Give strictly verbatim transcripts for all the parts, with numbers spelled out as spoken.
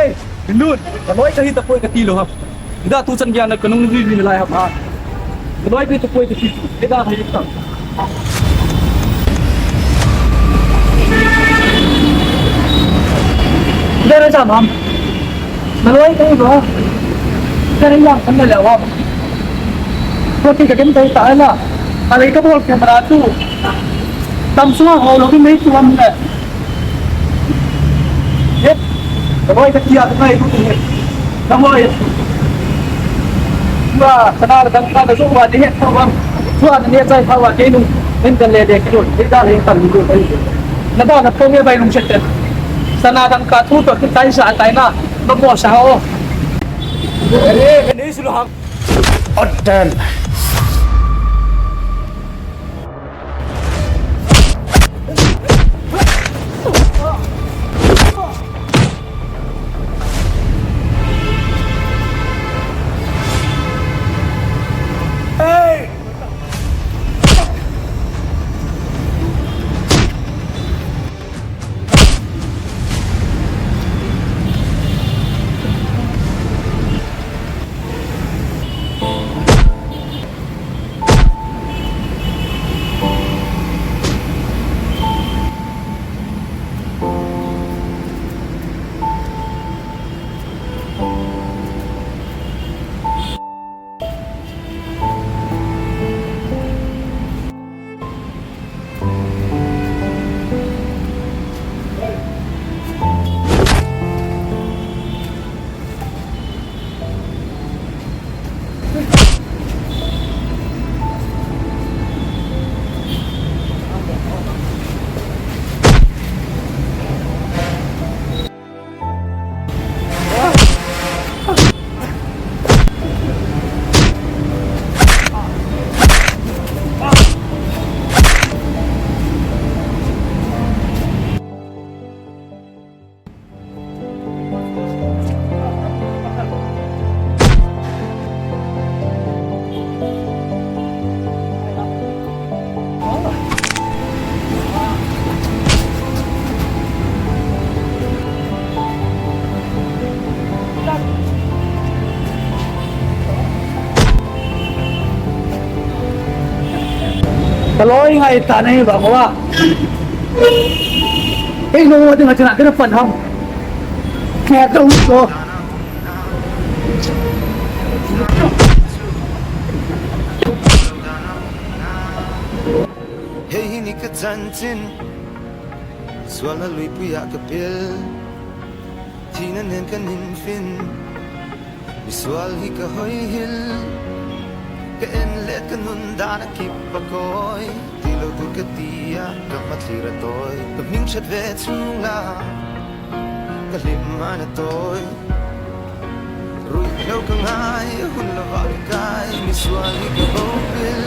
Ei, Minlun, naloi kahi tapoi kati lou ham. Ida tuchan geiya kanung jui jui nalai ham ha. Naloi kahi tapoi kati. Ida hai tam. Ida ra jam ham. Naloi kahi lou ham. Ida ra jam kan le ham. Koti ka kin tai ta la. Alei ka bol camera chu. Tam sunga ho lo kin nei chu am le. Ye. Ka boi ka tia ka ngai tu ni. Ka boi. Tua sana la dang ka ka zo wa ni he ka wa. Tua ni chai ka wa ke nu. Nin kan le de ki lo. Ni da le kan ni lo. Na ba na ko nge bai lung chet. Sana dang ka tu to ki tai sa tai na. Ka mo sa ho. Are, ka ni su lo hang. Ot den. Ka loi ngai ta nei ba mo ba. Ei, no, ding a chana, kena pan ham. Kaya ka ulo. Hei hi ni ka chanchin, sual na luipui a ka pil, thina nen ka nin fin, misual hi ka hoi hil, ka en le ka nun dan a kipakoi, tilou tu ka ti a, ka mat thlir a toi, ka hming chat ve chung la, ka hlim man a toi. Rui lou ka ngai, hun lou va ka kai, misual hi ka bou pil.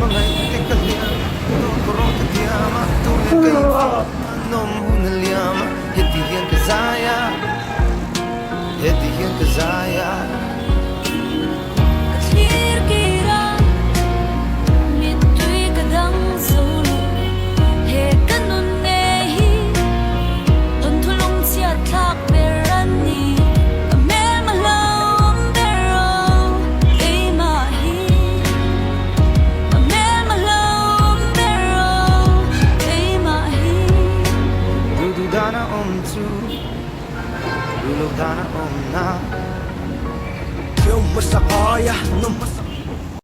Ma ngai te ka liam, to ko rong ka tiam a, to le ka i nom hun liam a, hiti hian ka zai a, hiti hian ka zai a. Ka thlir kit a, mittui ka dang zo lo. He ka nun nei hi, thon thulung chiat thlak ber a ni. Ka melma hlauhawm ber o, keimah hi. Ka melma hlauhawm ber o, keimah hi. Duhduh dan a awm chu, duh lou dan a awm na. Keu hmasa ai a, nung hmasa